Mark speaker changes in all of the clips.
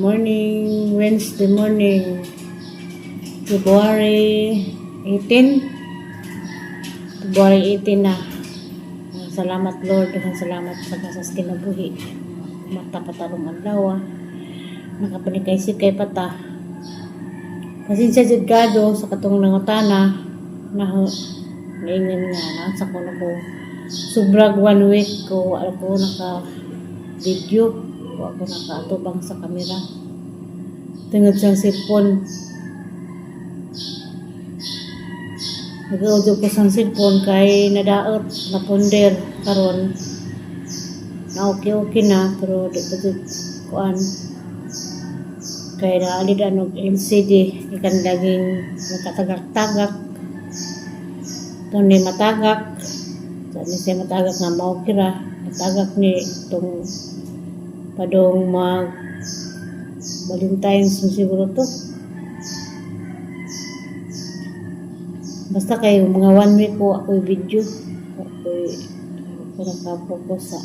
Speaker 1: Morning, Wednesday morning, February 18. February 18 na. Salamat, Lord, daghang salamat sa kasas kinabuhi. Mata patarong adlaw. Nakapanikay kay pata. Pasensya jud kado sa katong nangutana na naingon nga naansa ko na ko sobrag one week ko wala ko naka video, wa ko nakaatubang sa kamera tungod sa cellphone. Nag-audio ko sa cellphone kay nadaot, napunder. Karon na okay okay na, pero di pa jud kuan kay naalid og LCD ikan laging makatagak-tagak ito ni matagak sa ni siya matagak nga mao kira matagak ni itong padong mag Valentine's mo siguro to. Basta kay mga one week ko ako'y video, ako nakapokus sa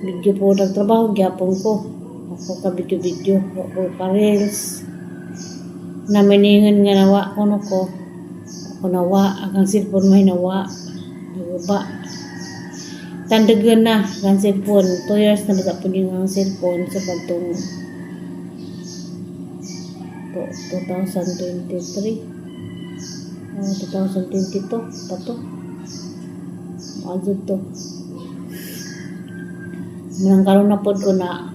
Speaker 1: video po. Nagtrabaho gyapon ko ako ka video video ako ka reels na miningon nga nawa ko no ko ako nawa ang cellphone may nawa naguba. Tandagan na ang cellphone, 2 years na basta po yung ang cellphone sa pagtong 2023, oh, 2022 pa to. Maadyo to. Manang karon na pod ko na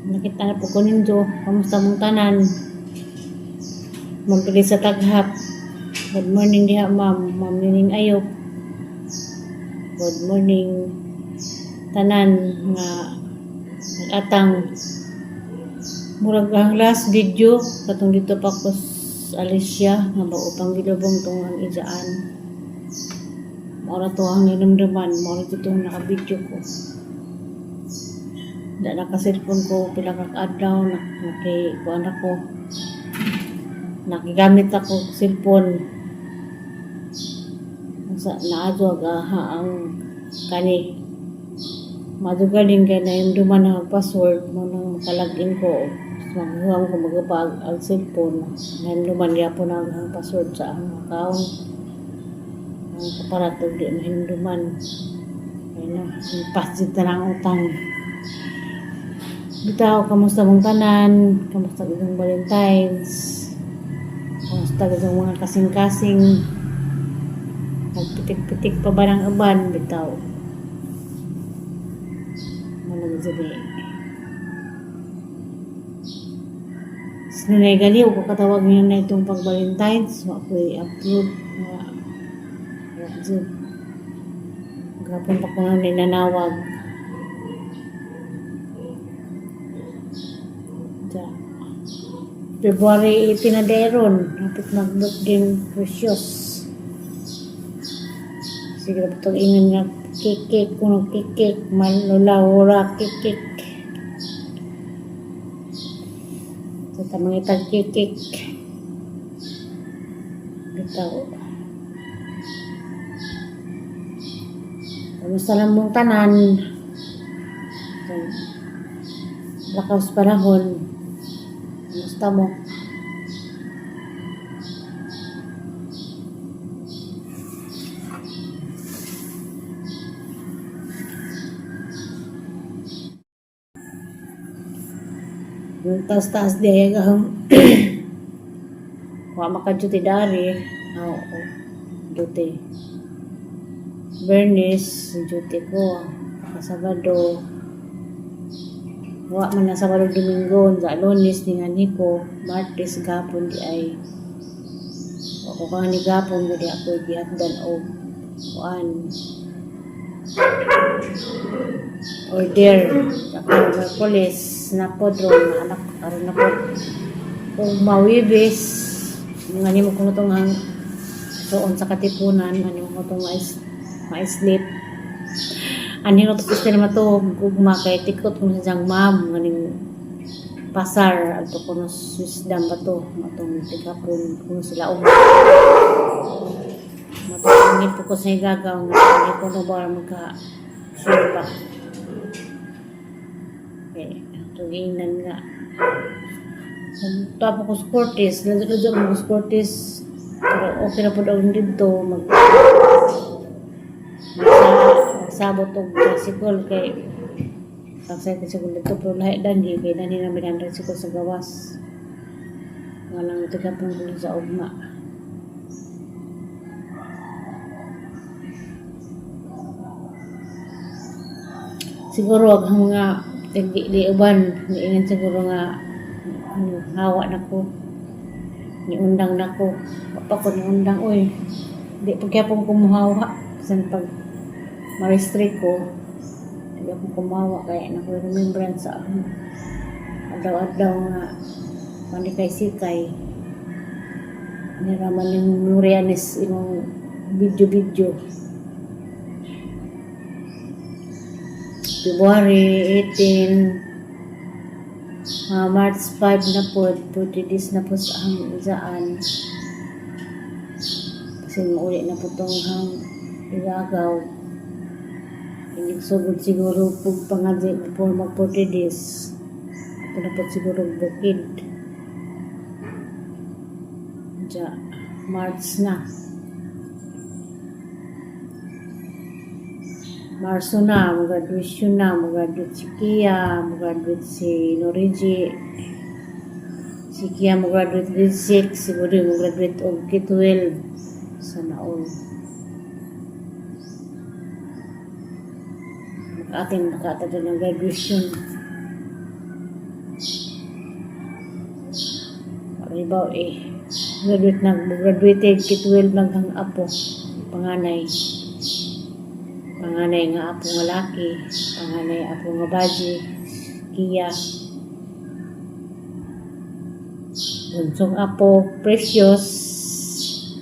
Speaker 1: nakita na po ko ninyo. Kamusta mong tanan? Ma'am sa Taghap. Good morning diha, ma'am. Ma'am Nining Ayop. Good morning. Tanan nga nag-atang. Murag ang last video katong dito pa ko sa Alicia nga bao pang gilubong tong ang ijaan. Mao ra to ang ninumduman, mao ra to tong naka-video ko. Da naka-cellphone ko pila ka adlaw na naki kuan ako. Nakigamit ako cellphone. Sa naadyo aha ang kani. Madugaling kay nahinumduman na ang password mo nang makalagin ko. Maghuam ko magabag ang cellphone. Nahinumduman gyapon ang password sa ang account. Ang kaparat og di mahinumduman. Kaya na, pas na lang utang. Bitaw, kamusta mong tanan? Kamusta itong Valentine's? Kamusta itong mga kasing-kasing? Nagpitik-pitik pa ba ng uban? Bitaw. Ano sabi? Sinunay gali, ko katawag niyo na itong pag-Valentine's. Wa ko'y upload. Wa. Wa jud. Gapon pa ko na ninanawag. Ja. February 18 na deron. Hapit mag-birthday Precious. Sige na itong ingon nga cake kuno cake malula cake. So tamang itag cake. Bitaw. Kamusta lang mong tanan? Lakaw sa panahon. Kamusta mo? Yung taas-taas di ay ang wa maka-duty dari. Oo, duty. Bernice, duty ko. Sabado. Wa man na Sabado, Domingo, sa Lunes ni nga ko, Martes gapon di ay. Ako ka ni gapon gadi ako gihatdan og kuan order. Ako Merkulis na pod ron na anak karon na pod. Kung mawibis, nga nimo ko itong ang suon sa Katipunan, ano mo itong mais-sleep. Ani no tapos na naman to, gugma kay tikot kung sa ma'am, nganing pasar, adto ko no Swiss Dam ba to, matong tigapon, kung sila um. Matong po ko sa gagaw, nga hindi ko no ba magka sure ba. Okay, tuginan nga. Tapo ko sa Cortes, ladyo mo sa Cortes, pero okay na po daw dito, magsabot og tricycle kay tagsay tricycle dito, pero lahi dani kay dani na ang tricycle sa gawas. Walang tigapon ko sa ugma. Siguro ang mga tig di uban, niingan siguro nga ano, hawa na ko. Niundang na ko. Wa pa ko niundang, oy. Di pa gyapon ko muhawa. Bisan pag ma-restrict ko, di ako kumawa kaya na ko remembrance sa akong adlaw-adlaw nga manikay sikay. Niraman yung Murianis imong video-video. February 18, March 5 na po, 40 days na po sa ang isaan. Kasi mauli na po itong hang igagaw. Hindi sugod siguro po pangadzi before mag 40 days. Ito na po siguro bukid. Diya, March na. Marso na, mag-graduation na, mag-graduate si Kia, mag-graduate si Norigi. Si Kia mag-graduate grade 6, si Budoy mag-graduate og K-12. Sana all. Maka-attend, maka-attend ng graduation. Halimbawa eh, graduate na, graduated K-12 lang kang apo, panganay. Panganay nga apo nga laki, panganay apo nga baji, Kia. Bunsong apo, Precious,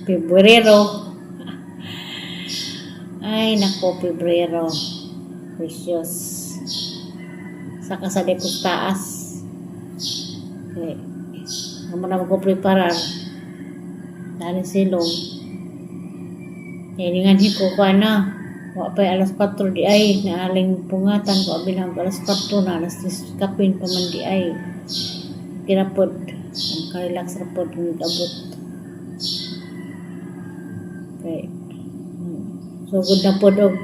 Speaker 1: Pebrero. Ay, nako, Pebrero. Precious. Saka sa dekos taas. Okay. Amo na ko preparar. Dali silong. Hiningan ko ko na. Wa pa alas 4 di ay naaling pungatan ko bilang alas 4 na, alas 3 kapin pa man di ay. Kinapod. Makarelax ra pod ng abot. Okay. So good na pod og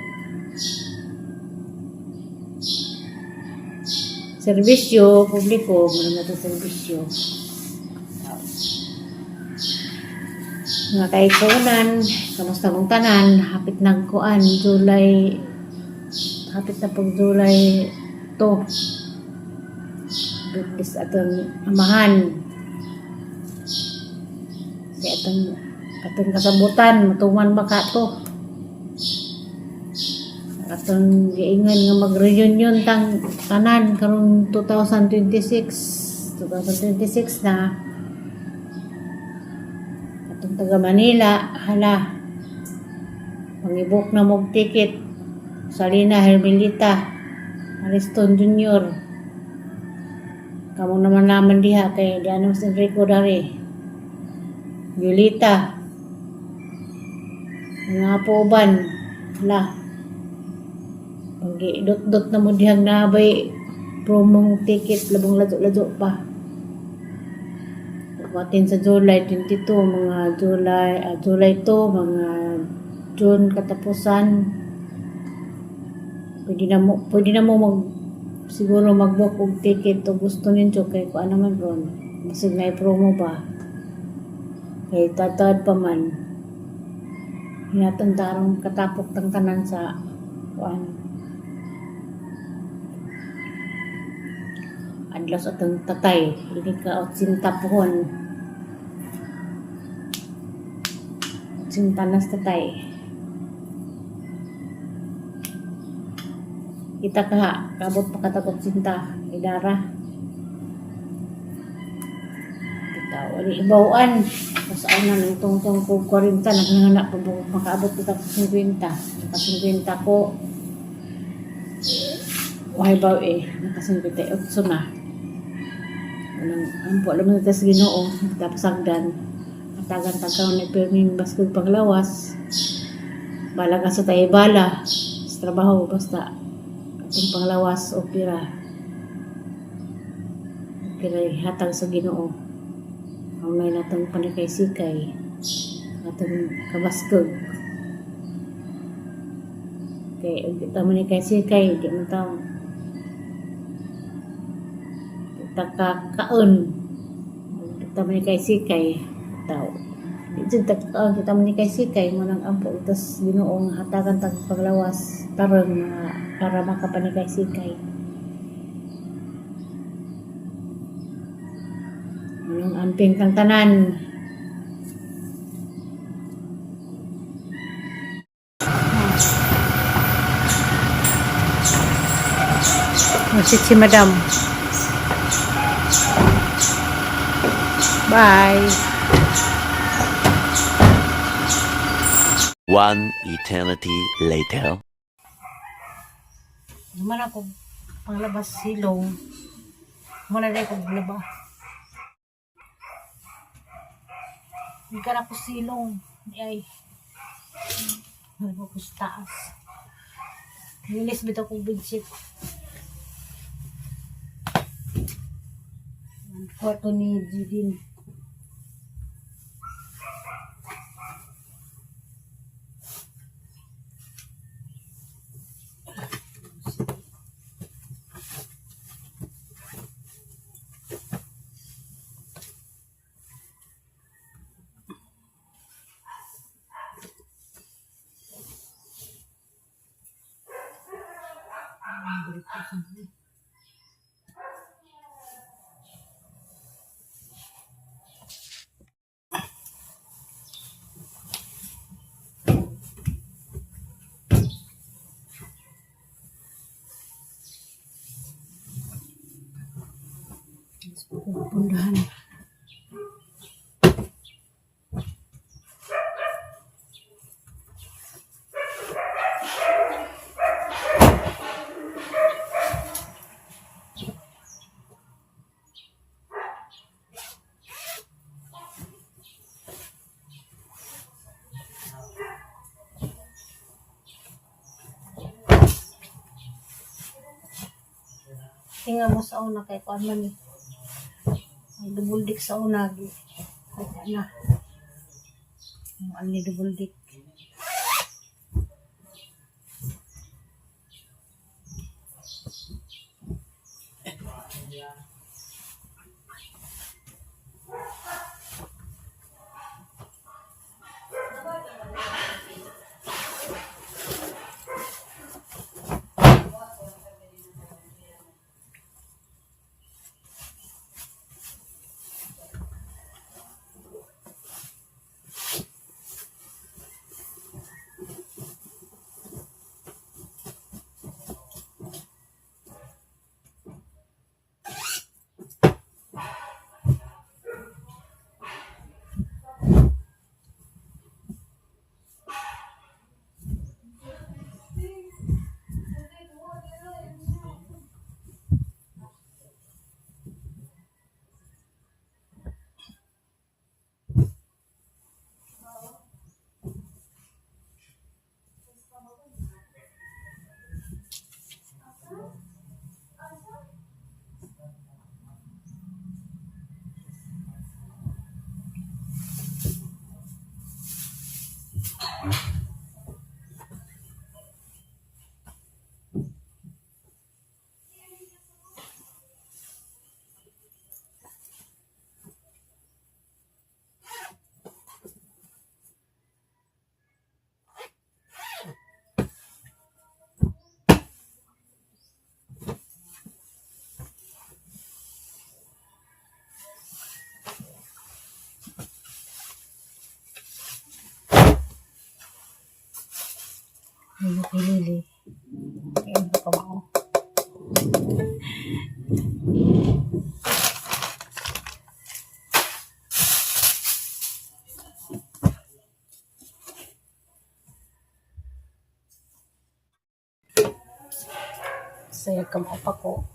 Speaker 1: serbisyo publiko, mo naman ito serbisyo. Mga kaigsuonan, kamusta mong tanan? Hapit nagkuan, July, hapit na pag July 2. Birthday atong amahan. Kaya atong kasabutan, matuman ba ka to? Atong giingon nga mag-reunion tang tanan karong 2026. 2026 na. Atong taga Manila, hala. Pangibok na mog ticket. Salina Hermelita, Ariston Jr. Kamo naman naman diha kay Diano si Enrico dari. Yulita. Mga po uban. Hala. Pag dot-dot na mo dihang nabay promong ticket labong ladyo-ladyo pa. Kuwatin sa July 22, mga July, July 2, mga June katapusan. Pwede na mo siguro mag-book og ticket o gusto ninyo kay kuan naman ron. Basig na promo ba. Kay tatad pa man. Hinatan tarong katapok tang tanan sa kuan. Adlaw sa atong tatay, ini ka 80 pohon. 80 na sa tatay. Kita ka ha, kabot pa katag 80, idara. Bitaw, ali ibawaan. Saan na nang tungtong ko 40, naghangana pa buok makaabot kita ko 50. Naka 50 ko. Why ba eh, naka 58 na. Anong, ampo alam mo sa Ginoo, tapos sagdan. Atagan tagkaon ni pirming baskog paglawas. Bala ka sa tayo bala sa trabaho basta atong panglawas o pira. Kay hatag sa Ginoo. Ang may natong panikay-sikay, atong kabaskog. Kay ug kita manikay-sikay, di man ta kita kakaon. Kita manikay-sikay, tao. Di jud ta kakaon kita manikay-sikay mo nang ampo ito sa Ginoo nga hatagan tag paglawas tarong nga para makapanikay-sikay. Anong amping kang tanan? Masit si Madam. Bye.
Speaker 2: One eternity later.
Speaker 1: Naman ako panglabas silong. Muna na ko laba. Hindi ka na ko silong. Di ay. Ano ko sa taas. Lilis bitaw kong bedsheet. Ang kwarto ni Jidin. Pundahan. Tingnan mo sa una kay kuan man eh. Ang double dick sa una gi. Wala na. Ang ni double dick. Ang ukulele. Kaya pa mao. Saya kamao pa ko.